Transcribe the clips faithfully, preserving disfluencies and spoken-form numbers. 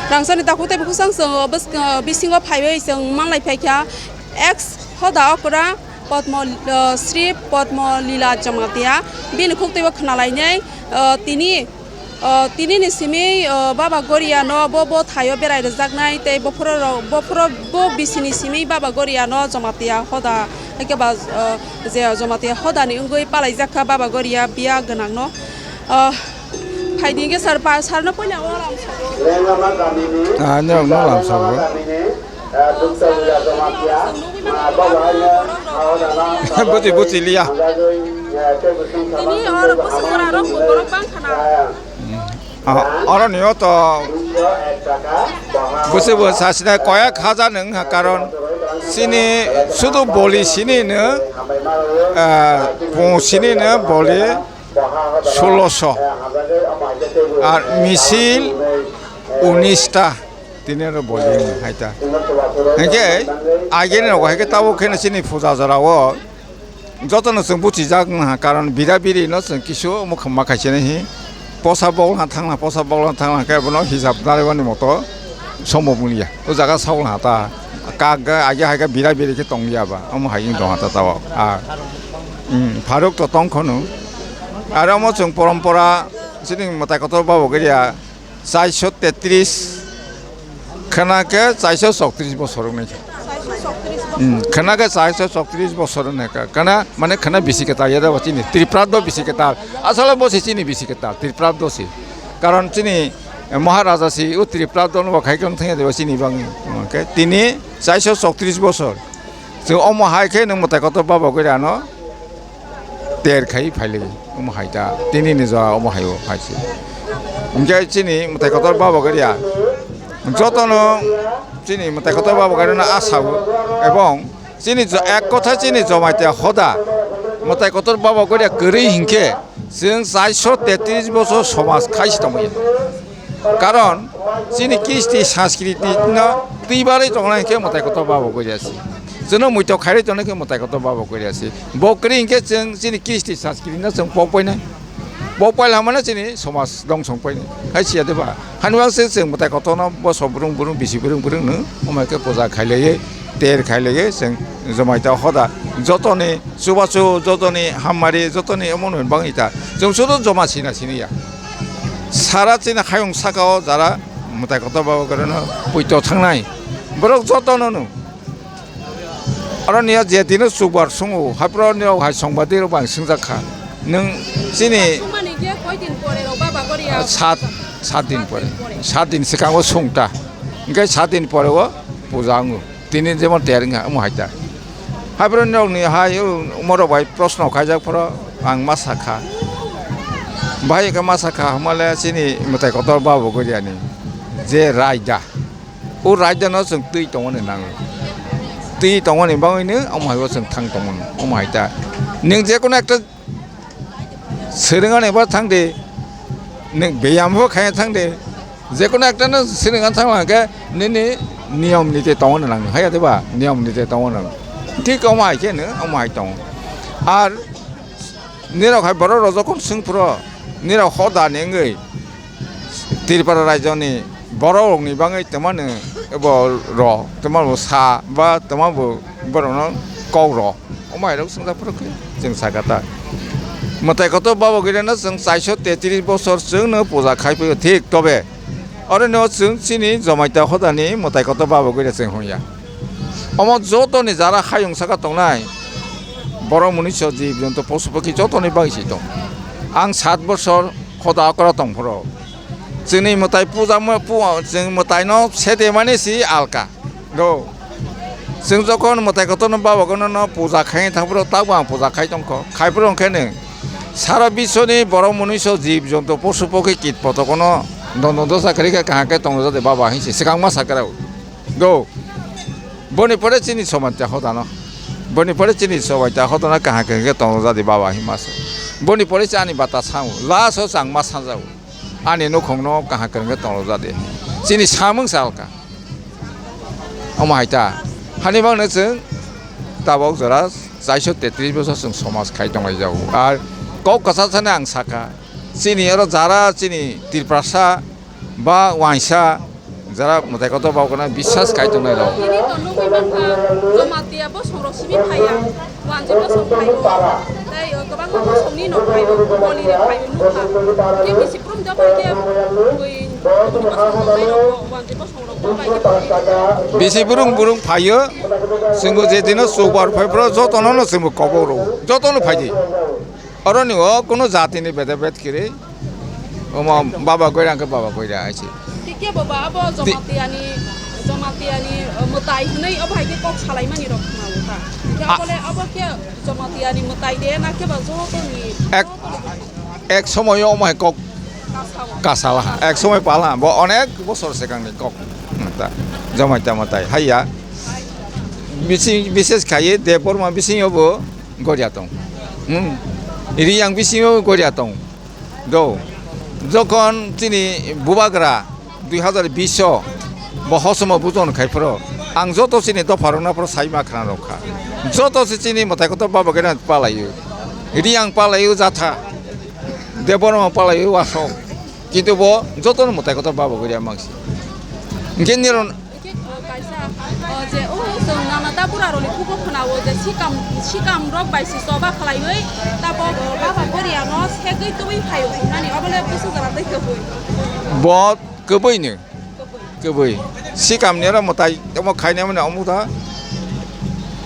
Rangchakni takhuk tei bukhuk sang chwng bwskango bisingo phaiwi chwng manlai phaikha ex hoda okra Padma, uh, Shri Padma Lila Jamatia bini khuk teibo khnalainai, uh, tini, uh, tinini simi, uh, Baba Goria no bo, bo thaio berai rwjaknai tei bophoro rok, bophoro bo bisini simi Baba Goria no Jamatia hoda, haikhe ba, uh, je Jamatia hodani wngwi palaijak kha Baba Goria biya gwnang no. Uh, Phaidi hwnkhe sir, pa-, sir no puila o lam sago. Ah, norok no lam sago. Buchi, buchi liya. Tini oro busi jora rok bo borok bang khana. Ah, oro ni o to busi bo sasina koyak hajar nung ha, karon chini sudu boli sini no, ah, pung sini no boli. Soloso. Ar misil unista. Tini oro boli hai ta. Hingke agini rogo hai khe tabuk khe chini puja jora o jotono chwng buchijak wngha, karon bira biri no chwng kisu mukhang ma khaisani hi posa bol ha thangna, posa bol ha thangna khe bono hisab narwani moto. Somo mulia. O jaga saul ha ta. Kak ga age hai ga bira biri khe tong liya ba. Omo hai wng tong ha ta tao. A. Hmm, pharuk to tong khono. Aro omo chwng porompora chini mwtai kotor Baba Goria chaiso tetris khana khe chaiso soktris bosor wngnai. Hmm, khana khe chaiso soktris bosor wngnai kha. Khana mane khana bisi khe ta ya da chini. Tripura do bisi khe ta. Asole bo se chini bisi khe ta. Tripura do se. Karon chini Maharaja si o Tripura dono bo khai kang thangya deba chini bangwi. Hwnkhe tini chaiso soktris bosor. Chwng omo hai khe nwng mwtai kotor Baba Goria no ter khai phailai. Omo hai ta tini ni jora omo hai o hai se. Hwnkhe chini mwtai kotor Baba Goria jotono chini mwtai kotor Baba Goria no asa o ebong Chini jo-, ek kotha chini Jamatia hoda mwtai kotor Baba Goria kwrwi hinkhe chwng chaiso tetris bosor somaj khai se tongmani. Karon chini kristi sanskriti no twibarwi tongnai hinkhe mwtai kotor Baba Goria se. Chwngno muitok khairwi tongnai hinkhe mwtai kotor Baba Goria se. Bo kwrwi hinkhe chwng chini kristi sanskriti no chwng pok painai. Bo paila mane chini somaj dongso wng paini. Hai siya de ba? Hani wng se chwng mwtai kotor no boso burung burung bisi burung burung no omai khe puja khailaiye, ter khailaiye chwng Jamatia hoda jotoni chubachu, jotoni hammari, jotoni omo no bangwi ta. Chwng sudu joma sina sini ya. Sara chini hayung saka o jara mwtai kotor Baba Goria no puito thangnai. Borok jotono no Aro niya je dino chukbar sungo, haphro nirok hai songbadirok bai swngjak kha. Nwng chini Sumani je koi din pore rok Baba Goria? Sat, sat din pore. Sat din swkango sungta. Hwnkhe sat din pore o puja wngo. Tini jemon ter wngkha, omo hai ta. Haphro nirok ni hai, o, umorok bai proshno khaijak phoro ang ma sakha. Bahai khe ma sakha, hwnmale chini mwtai kotor Baba Goria ni je raida. O raida no chwng twi tongmani nango. Twi tongmani bagwi no omo hai o chwng thang tongmani. Omo hai ta. Nwng je kono ekta swrwngani ba thang de, nwng beyam bo khaina thang de, je kono ekta no swrwngna thang lang khe nini niyom niti tongmani nango. Haiya de ba? Niyom niti tongmani nango. Thik omo hai khe no omo hai tongo. Ar nirok hai borok rok jokhon swng phuru nirok hoda ni wngwi Tripura rajyoni borok rokni bagwi twmani bo rw, twma bo sa ba twma bo borokno kok rw. Omo hai rok swngjak phuru khe chwng sakha ta. Mwtai kotor Baba Goria no chwng chaiso tetris bosor chwngno puja khai phaiyo thik, tobe oro no chwng chini Jamatia hodani mwtai kotor Baba Goria chwng hwnya. Omo jotoni jara hayung saka tongnai borok mwnwiso jib jonto posu pokhi jotoni bagwi se tong. Ang sat bosor hoda okra tong phuru. Chwngni mwtai puja mo-, pu-, chwng mwtaino sede mani si alka. Do. Chwng jokhon mwtai kotorno Baba Goria no puja khai thang phuru tabuk ang puja khai tongkho. Khai phuru hwnkhe nwng sara biswni borok mwnwiso jib jonto posu pokhi kit potokono dondo dosa kwrwi khe kaham khe tongna jade Baba hinsi swkang ma sakha rw. Do. Boni pore chini Jamatia hodano. Boni pore chini Jamatia hodano kaham khe tongna jade Baba hinma se. Boni pore se ani bata sango. Last o changma sanjago. Ani nukhungno kaham kwrwngkhe tonglo jade. Chini samung salka. Omo hai ta. Hani bagwino chwng tabok jora chaiso tetris bosor chwng somaj khai tonglaijao. Ar kok kwchar thani ang sakha, chini oro jara chini Tiprasa ba uaisa Jara mwtai kotor Baba Goirano biswas khai tongnai rok. Tini to nugwi mankha, Jamatia bosong rok simi phaiya, wanjwi bosong phaibo, tei, uh, kwbangma bosongni nok phaibo, bolire phaibo nukha. Khe bisi brum jotokhe, ui, bosong tongnai rok, wanjwi bosong rok bo bai khe phaibo. Bisi burung burung phaio, chwngbo je dino chubar phai phro jotono no chwngbo kobok rw, jotono phaidi. Oroni o kuno jatini beda bed kiri. Omo Baba Goira hwnkhe Baba Goira hai se. Khe kebo ba abo Ti- Jamatia ni, Jamatia ni, uh, mwtai hwnwi obo hai khe kok salaimani rok khna o ta. Khe A- abo le abo khe Jamatia ni mwtai de na khe ba joto ni Ek-, ek somoyo omo hai kok kasao. Kasala. Ek somoi pala. Bo onek bosor sekang ni kok. Hmm, ta. Jamatia mwtai. Haiya. Bisi-, bises khai Debbarma bisingo bo Goria tong. Hmm. Riyang bisingo Goria tong. Do. Jokhon chini bubagra dui hazar bish o bo hosomo bujon khai phro. Ang joto chini dopha rok na phro sai ma khna rok kha. Joto se chini mwtai kotor Baba Goira palaio. Riyang palaio jatha. Debbarma palaio wasok. Kintu bo joto no mwtai kotor Baba Goira mangsi. Hingke nirok Hingke, o, kaisa, o, je, o, chwng nana ta bura rokni kubo khna o je sikam, sikam rok bai se choba khlaiwi ta bo, o, Baba Goria no segwi tubui phai o hwnmani obo le busu jora tei kwbui. Bo kwbui no. Kwbui. Sikam ni oro mwtai omo khainai mani omo ta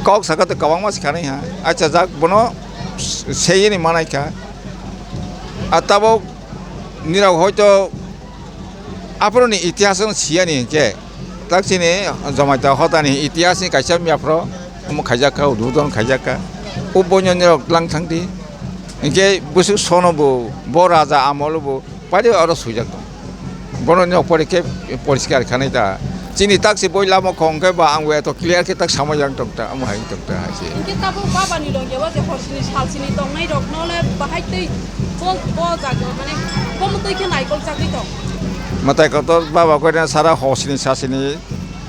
kok saka tei kwbangma se khanai ha. Acha jak bono seyeni manai kha. A tabok nirok hoito Aphuru ni itihas no siyani hinkhe, tak chini Jamatia hoda ni itihas ni kaisa miya phro omo khaijak kha, udbodon khaijak kha. O boino nirok tlang thang di. Hinkhe bwswk sono bo, bo raja amolo bo paide oro swijak tong. Bono nirok pore khe poriskar khanai ta. Chini tak si boi lama khong khe ba ang bo eto clear khe tak sama yang tong ta, omo hai tong ta hai se. Hinkhe tabuk baba ni logya o je hor sini sal sini tongnai rok no le bahai tei bo, bo jaga mane bo mwtwi khe naikol chagwi tong. Mwtai kotor Baba Goirano sara hosini sasini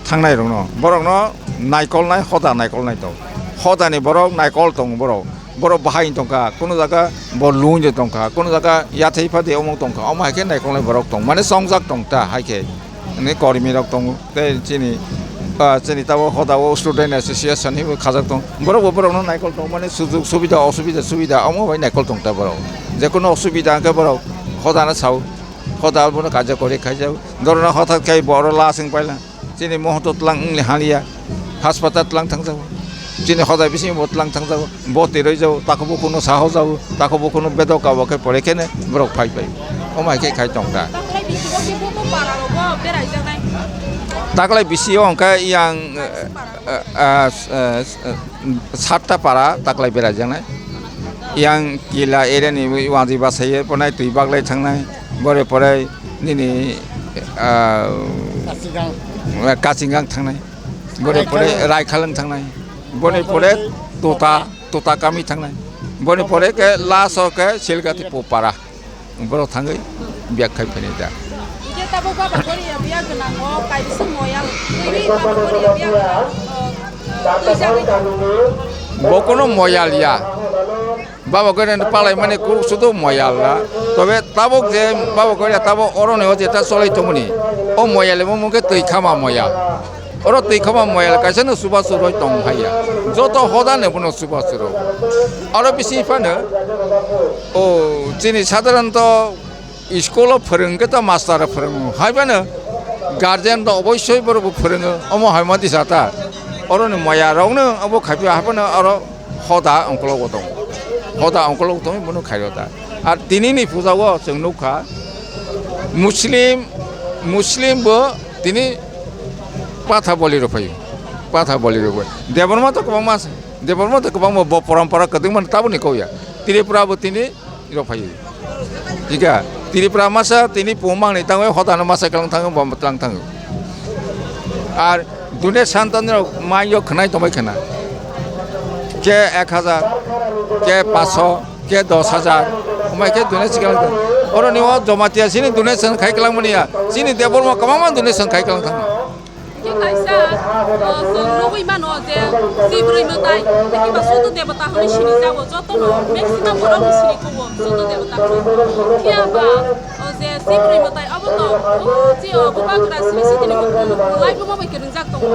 thangnai rokno, borokno naikolnai, hoda naikolnai tong. Hodani borok naikol tong borok. Borok bahai tongkha, kuno jaga bo lungwi tongkha, kuno jaga yathai phade omo tongkha, omo hai khe naikolnai borok tong, mane chongjak tong ta hai khe. Hwnwi kormi rok tongo, tei chini, ah, chini tabuk hoda o student association hinwi khajak tong. Borok bo borokno naikol tong mani sujug subida, osubida, subida omo bai naikol tong ta borok. Jekunu osubida hwnkhe borok hodano sao, hoda bono karjakori khaijao. Dorona hothat khai bo oro last wng paila. Chini mohoto tlang wngli haliya. Haspatal tlang thangjago. Chini hoda bisingo bo tlang thangjago. Bo tiroi jago, takhuk bukhukno saho jago, takhuk bukhukno bedok kabo khe pore kheno borok phai phai. Omo hai khe khai tong ta. Taklai bisingo khe bo para rogo berai jaknai. Taklai bisingo hwnkhe yang, eh, eh, eh, eh, satta para taklai berai jaknai. Yang kila area ni wanjwi bachai ye ponai twi baglai thangnai. Bore pore nini, ah, Kachingang. Kachingang thangnai. Bore pore Raikhalang. Raikhalang thangnai. Bore pore Tota, Tota kami thangnai. Bore pore ke last o ke Silgati Popara. Borok thangwi biyak khai phainai da. Hingke tabuk baba gori ya biya gwnang o kaisa moyal. Twi baba gori ya biya gwnang o, o, twi jagwi tong. Bo kono moyal ya. Baba Goirano palai mani kuk sudo moyal la. Tobe tabuk je Baba Goira tabuk oro ni o jeta cholai tongmani. O moyal emo mungke twi khama moyal. Oro twi khama moyal kaisa no chubachu roi tong haiya. Joto hoda no bono chubachu rw. Oro bisi phano o chini sadharanto school o phwrwng khe ta master phwrwngo. Haibano guardian to oboisoi borok bo phwrwngo. Omo hai ma tisa ta. Oro ni moya rok no obo khai phi haibano oro hoda ongkologo tongo. Hoda ongkologo tongwi bono khairok ta. Ar tini ni puja o chwng nukha Muslim, Muslim bo tini patha boli rw phaio. Patha boli rw bai. Debbarma to kwbangma se. Debbarma to kwbangma bo porompora kwdwkma taboni kok ya. Tripura bo tini rok phaio. Hika, Tripura masa tini pumang ni tangwi hoda no masa kalang thango, bo tlang thango. Ar dune santan rok mai yo khnai tomai khna. Ke ek hazar, ke paso, ke dos hazar. Omai ke dune sikal. Oro ni o Jamatia sini dune san khai kalang mani ya. Sini Debbarma kwbangma dune san khai kalang thango. Khe kaisa, o, chwng nugwi mano je chibrwi mwtai, tei kiba Sudu Debota hwnwi sinijago, jotono maximum borokno sini kugo Sudu Debota hwnwi. Phiya ba, o, Je Sibri mwtai obo to, o, je o Bubagra Sri Sitini mwtai omo bai kwrwngjak tongo.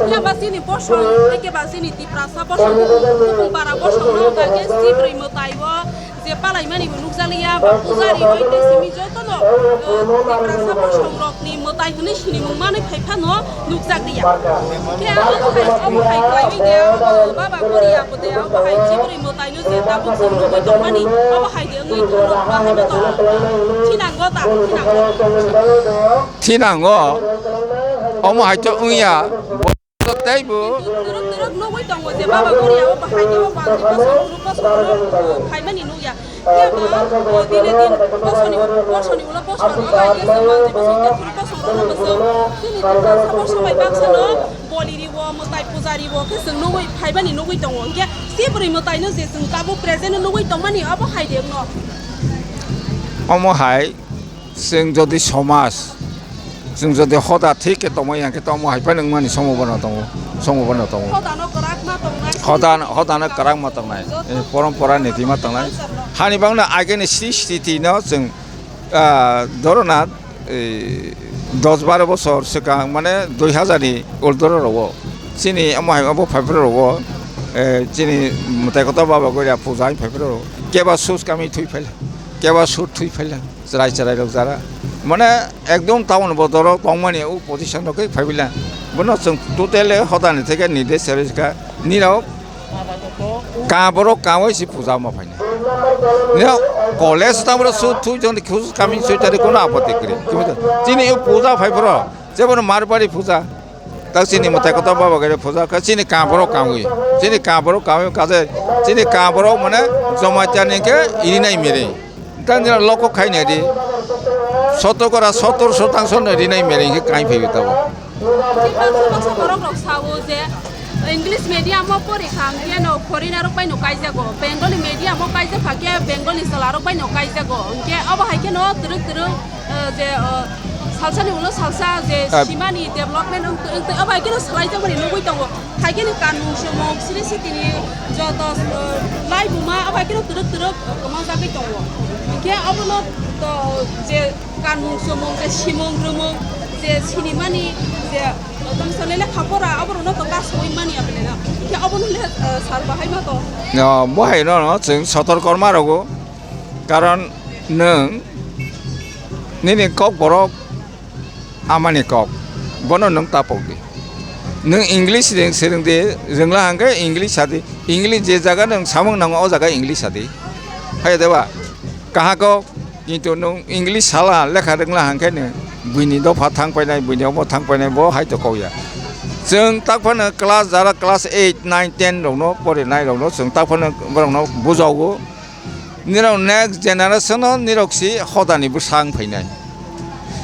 Phiya ba chini bosong, eke ba chini Tiprasa bosong, Kupung para bosong no hwnkha khe Sibri mwtai o je palaimani bo nukjakliya, ba pujari rok tei simi jotono, o, Tiprasa bosong rokni mwtai hwnwi sinimung manwi phai phano nukjakliya. Khe obo hai, obo hai khlaiwi de, obo Baba Goria bo de, obo hai Sibri mwtai no je tabuk chwng nugwi tongmani, obo hai de wngwi tongno, bahai no tongno. Thinango ta, thinango. Thinango, omo hai to wngya, bo teibo. Twrwk twrwk nugwi tongo je Baba Goria obo hai de, obo ang je bosong group bosong no phaimani nukya. Phiya ba, o, dine din bosongni, bosongni ulo bosong, o, bai khe chwng manjui bosong, khe phuru bosong rokno bo chwng chini Tiprasa bosong bai baksa no boli riwo, mwtai puja riwo, khe chwng nugwi phaibani nugwi tongo. Hinkhe Sibri mwtai no je chwng tabuk present no nugwi tongmani, obo hai de wngno. Omo hai. Chwng jodi somaj, chwng jodi hoda thik khe tongmani, hwnkhe tamo hai phano wngmani somo bono tongo, somo bono tongo. Hodano kwrak ma tongnai. Hodan-, hodano kwrak ma tongnai. Eh, porompora niti ma tongnai. Hani bangno ageni sristiti no chwng, ah, dhorona, eh, dos baro bosor swkang, mane dui hazar ni uldoro rogo. Chini omo hai obo phaiphuru rogo, eh, chini mwtai kotor Baba Goria puja hai phaiphuru rogo. Keba sus kami thui phaila, keba sut thui phaila. Chwrai chwrai rok jara. Mane ekdom town bodoro tongmani o position rok khe phaibaila. Bono chwng totally hodani theke nide serika. Nirok ka borok kawai si puja ma phaina. Nirok college tang borok su thui jong khus kami sui tari kono apoti kwrwi. Chini o puja phai borok. Jebono Marwari puja. Tak chini mwtai kotor Baba Goria puja khe chini ka borok kangwi. Chini ka borok kangwi kaje chini ka borok mane Jamatia ni khe irinai miri. Tang jora loko khai nai di. Sotokora sotor sotangso no rinai miri khe kai phai tabo. Baksa baksa borok rok sao je English medium o pori kha hwnkhe no foreigner rok bai no kaijago. Bengali medium o kaijak kha khe Bengali chwla rok bai no kaijago. Hwnkhe obo hai khe no twrwk twrwk, eh, je, eh, salsa ni ulo salsa je Ah. simani development wng, wng, wng, obo hai khe no swlai jak mani nugwi tongo. Hai khe no kanmung swmung siri sitini joto, eh, lai buma obo hai khe no twrwk twrwk, eh, kwma jagwi tongo. Hwnkhe obono to je kanmung swmung je simung rwmung je sinimani je tongsa le lekha pora oborokno to kasui mani apelena. Hwnkhe obono le, eh, sar bahai ma to. No, bo hai no, no, chwng sotor korma rogo. Karon nwng nini kok borok amani kok. Bono nwng tapok di. Nwng English ring, swrwng di, rwngla hwnkhe English sadi. English je jaga nwng samung nango, o jaga English sadi. Hai de ba? Kaha kok? Kintu nwng English sala lekha rwngla hwnkhe nwng buini dopha thang painai, buini omo thang painai, bo hai to kok ya. Chwng tak phano class, jara class eight, nine, ten rokno porinai rokno chwng tak phano borokno bujago. Nirok next generation no nirok si hodani bwsa wng phainai.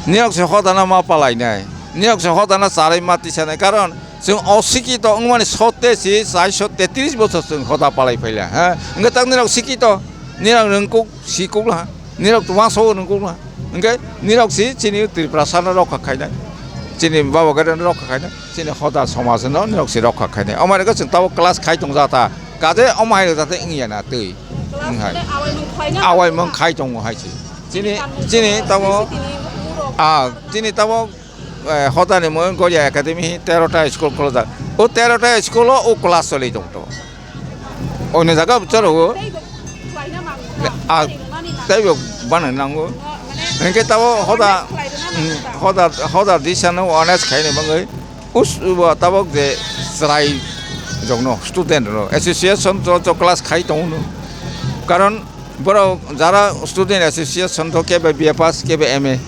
Nirok si hodano ma palainai. Nirok si hodano charwi ma tisanai. Karon chwng osikito wngmani sotte si chaiso tetris bochor chwng hoda palai phaila. Ha? Wngkhe tak nirok sikito, nirok rwngkuk sikukla. Nirok twma so rwngkukla. Hwnkhe nirok si chini Tripura sano rokha khainai. Chini Baba Goria no rokha khainai. Chini hoda somaj no nirok si rokha khainai. Omo hai khe chwng tabuk class khai tongjak ta. Kaje omo hai rok jate wngya na twi. Class Wng hai. Le awai mung khlai na Awai mung kha. Khai tongo hai si. Chini, Kan mung chini khlai tamo, sisi tini murok. Ah, chini tamo, eh, hoda ni mung Goria Academy hi terota school khulojak. O terota school o, o class choli tong to. Ono jaga bwchar o. Tei bo khlai na mang kha. Ah, Tei bo mani na. Tei bo bana nango. Mane Hingke tamo hoda, khlai rwna mm, nang kha. Hoda, hoda disano honest khaini bagwi. Us, bo tabok je chwrai rokno, student rok, association to, to class khai tongo no. Karon borok jara student association to kebe B A pass, kebe M A,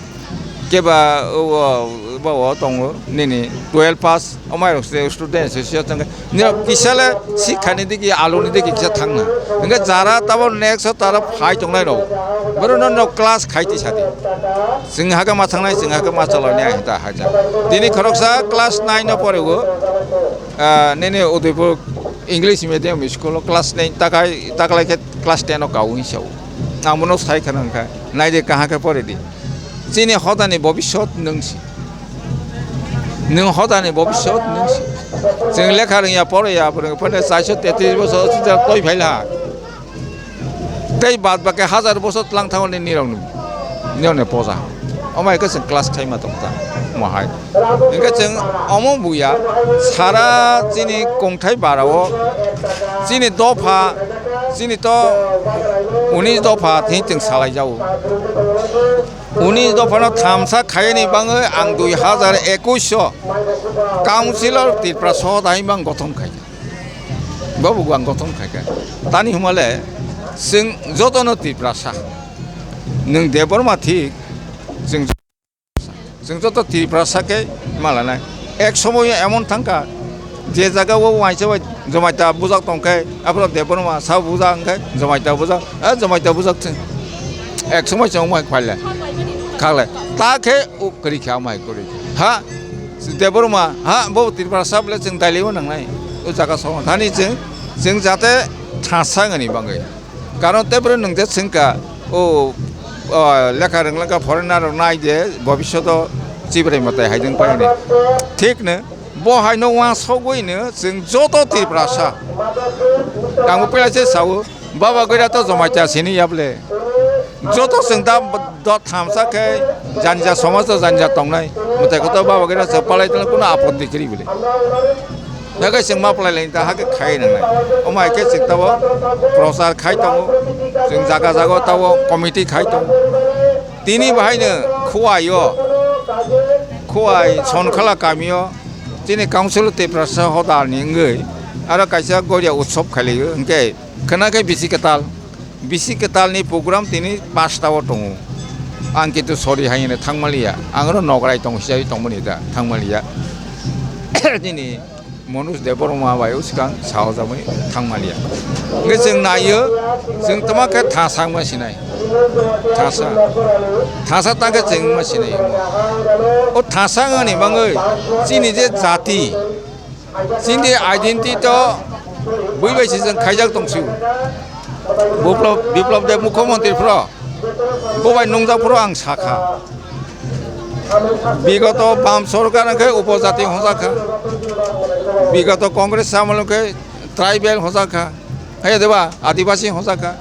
keba o, o, bo, o tongo nini twelve pass, omai rok se student association to nirok kisa le sikhani digi, aluni digi kisa thangna. Hingke jara tabo next o tara phai tongnai rok, borok no, no class khai ti sadi. Chwng hake ma thangnai, chwng hake ma chaloknai, ai ta haja. Tini khoroksa class nine no pore o, ah, nini Udaipur English medium school o class nine takai, taklai khe class ten o kaui sao. Ang bono sai khana wngkha, naidi kaham khe pore di. Chini hodani bobisot nwng si. Nwng hodani bobisot nwng si. Chwng lekha rwngya, pore ya, pore phone chaiso tetris bosor sida toi phaila. Tei bad baki hazar bosor tlang thango ni nirok ni. Niyone poja. Omo hai khe chwng class khaima tongkha. Omo hai. Hinkhe chwng omo buya sara chini kongthai barao chini dopha, chini to unis dopha thing chwng salai jao. Unis dophano thamsa khaini bangwi ang dui hazar ekush o Councilor Tripura Soho dai bang gothon khaikha. Bobo ang gothon khaikha. Tani humale chwng jotono Tiprasa. Nwng Debbarma thik, chwng, chwng joto Tiprasa khe malanai. Ek somoyo emon thangkha, je jaga o waisa bai Jamatia bujak tongkhe, aphuru Debbarma sa bujak hwnkhe Jamatia bujak, eh, Jamatia bujak thung. Ek somoy chwng mai phaile. Khagle. Ta khe o kwrwi khe amai kwrwi. Ha, Debbarma, ha, bo Tiprasa bole chwng dailaiwi nangnai. O jaga song thani chwng, chwng jate thasa ngani bangwi. Karon tebro nwng je swngkha, o, o, lekha rwngla kha foreigner rok nai je bobishoto Chibrai mwtai haidwng painani. Thik no, bo haino uansugwi no chwng joto Tiprasa. Ang bo pela se sao, Baba Goira to Jamatia sini yable. Joto chwng da, da thamsa khe janja somaj to janja tongnai. Mwtai kotor Baba Goira se palai tongna kuno apotti kwrwi bole. Hake chwng ma phalai lai ta hake khai nangnai. Omo hai khe chwng tabo prochar khai tongo. Chwng jaga jaga tabo committee khai tongo. Tini bahaino Khowai o, Khowai Sonkhala kamio chini council Tiprasa hodani wngwi aro kaisa Goria utsob khailaio. Hwnkhe khwna khe bisi kwtal, bisi kwtalni program tini pasta o tongo. Ang kintu sorry hai hwnwi thangmaliya. Ang oro nograi tongo, hisai tongmani da thangmaliya. Nini Manoj Debbarma bai o swkang sahojagwi thangmaliya. Hwnkhe chwng naio, chwng tamo khe thasa wngma sinai. Thasa. Thasa tangkhe chwng wngma sinai. O thasa wngmani bagwi chini je jati, chini identity to bui bai se chwng khaijak tongsiu. Biplab, Biplab Deb Mukhyamantri phro. Bo bai nungjak phuru ang sakha. Bigoto bam sorkar hwnkhe upojati hojakha. Bigoto Congress amol hwnkhe tribal hojakha. Hai de ba, adibasi hojakha.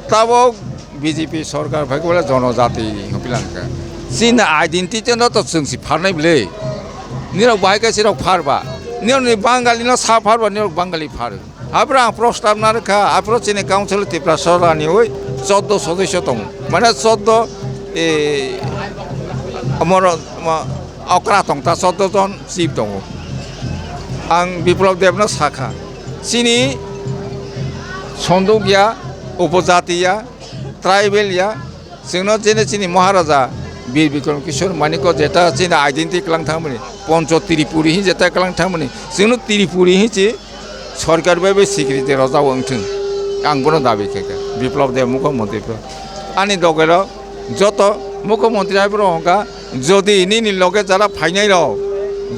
Tabok B J P sorkar phai khe bole jonojati hopilangkha. Chini identity no to chwng si pharnai bwle. Nirok bahai khe sirok pharba. Nirok ni Bangali no sa pharba, nirok Bangali phar. Aphuru ang prostab narwkha, aphuru chini council Tripura Sorani oi choddo sodosyo tongo. Mane choddo, e, amoro, ma, okra tongta choddo jon chief tongo. Ang Biplab Debno sakha, chini sonduk ya, upojati ya, tribal ya, chwngno chini, chini Maharaja Bir Bikram Kishore Manikya jeta chini identity kwlang thangmani, Poncho Tripuri hi jeta kwlang thangmani, chwngno Tripuri hi chi sorkar bai bai sikriti rojak wngthwng. Ang bono dabi khe kha, Biplab Deb Mukhyamantri phro. Ani dogero joto Mukhyamantri hai phro hwnkha, jodi nini loge jara phainai rok,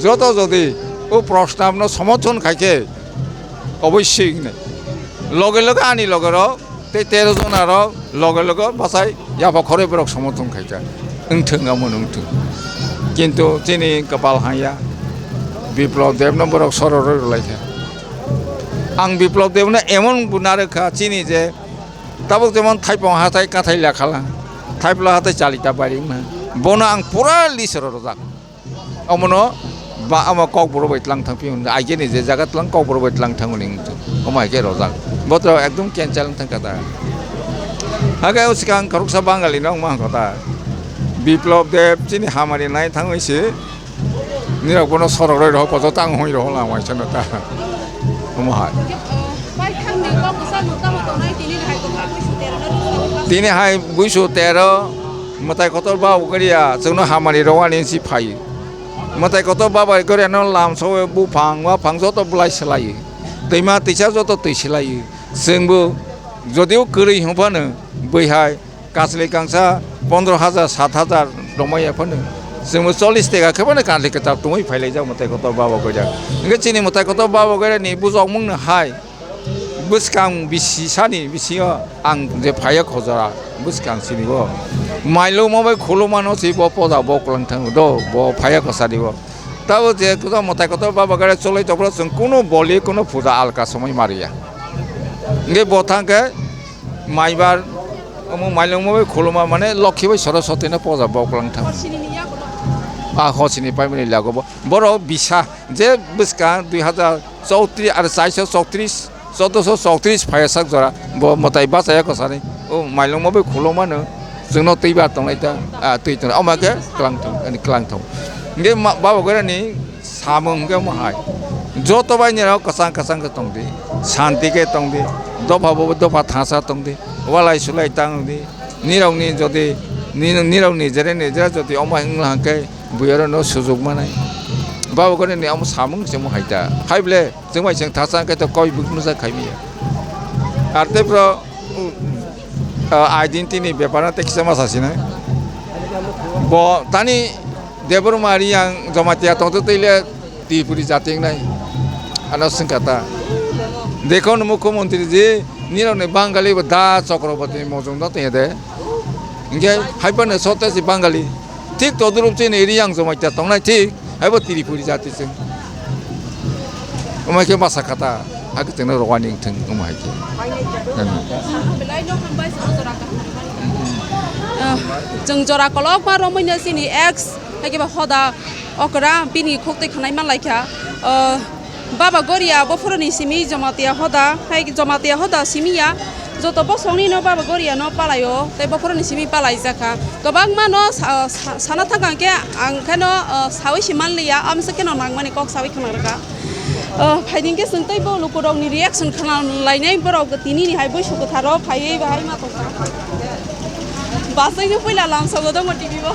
joto jodi o prostabno somothon khai khe, obossoi hinwi. Loge loge ani logerok tei tero jona rok loge loge bachai yapha khoroi borok somothon khaikha. Wngthwng amo wngthwng. Kintu chini kwpal hangya, Biplab Debno borok sororoi rwlaikha. Ang Biplab Debno emon bo narwkha chini je tabuk jemon Thaipong hathai Kathai Lekhala, Thaipla hathai Chalita Bari wngna. Bono ang pura list rw rwjak. Omono ba ama kokborok bai tlang thang phi hwn, aigeni je jaga tlang kokborok bai tlang thang hwn wngtong. Omo hai khe rojak. Botro ekdom cancel wng thang kha ta. Hakhe o swkang khoroksa Bangali no wngma hwn kha ta. Biplab Deb chini hamari nai thangwi se nirok bono sorok roi rohor, koto tang hoi rohor lang waisa no ta. Omo hai. Tini hai buisu tero. Mwtai kotor Baba Goria chwngno hamari rwani si phai. Mwtai kotor Baba Goria no lam sowe buphang waphang joto bwlai swlai. Twima twisa joto twi swlai. Chwngbo jodio kwrwi hwnphano bwihai kachli kangsa pondro hajar sat hajar romaya phano. Chwngbo chollish teka khe phano kachli kwtal tongwi phailaijak mwtai kotor Baba Goria. Hwnkhe chini mwtai kotor Baba Goria ni bujokmung no hai. Bwskang bisi sani bisingo ang je phaiya khojora bwskang sini bo. Mailuma bai khulumano se bo poda bo kwlang thango do bo phaiya khosari bo. Tabo je kuda mwtai kotor Baba Goria cholai tokro chwng kuno boli kuno puja alka somoi mariya. Hwnkhe bo thangkhe maibar Omo mailungma bai khuluma mane Lokhi bai Saraswati no poja bo kwlang thang. Horsini ni yago no. A horsini paimani lago bo. Borok bisa je bwskang dui hazar chowtris ar chaisho chowtris, chaudoso chowtris phaiya sak jora bo mwtai bachaya kwsani. O mailungma bai khuluma no chwngno twi bar tongnai ta, a, twi tongnai. Omo khe kwlang thang, ani kwlang thang. Hingke ma-, baba gora ni samung hingke omo hai. Joto bai nirok kwchang kwchang khe tong di, santi khe tong di, dopha bo dopha thangsa tong di, walai sulai tang di. Nirok ni jodi, ni-, nirok ni jere ni jere jodi omo wng hwnkhe bui oro no sujuk manai. Baba gora ni omo samung se omo hai ta. Hai ble chwng bai chwng thangsa hwnkhe to koi buk nujak khai maya. Ar tei bro, uh, identity ni bepar no tei kisa ma sasi nai. Bo tani Debbarma Reang Jamatia tongtwtwi le Tripuri jati wngnai. Ano swngkha ta. Dekho no Mukhyamantri ji, nirok ni Bangali bo da Chakraborty ni mojong no tongya de. Hingke hai phano sote si Bangali. Thik todrup chini Reang Jamatia tongnai thik, hai bo Tripuri jati chwng. Omo khe masa kha ta, hakhe chwngno rwani wngthwng omo hai khe. Ah, chwng jora kolokma romwi no chini ex, haikhe ba hoda okra bini khuk twi khwnai man lai kha. Ah, Baba Goria bophoroni simi Jamatia hoda, hai Jamatia hoda simi ya. Joto bosongni no Baba Goria no palai o, tei bophoroni simi palai jak kha. Kwbangma no sa-, sa-, sana thang kha hwnkhe ang khe no, ah, saui se man li ya, amsa khe no nangmani kok saui khna rwkha. Ah, phaidi hwnkhe chwng tei bo lukurokni reaction khna lainai, borok tini ni hai buisu kwtharo phaiwi bahai ma tongkha. Basai no puila lamsogo dongo T V bo.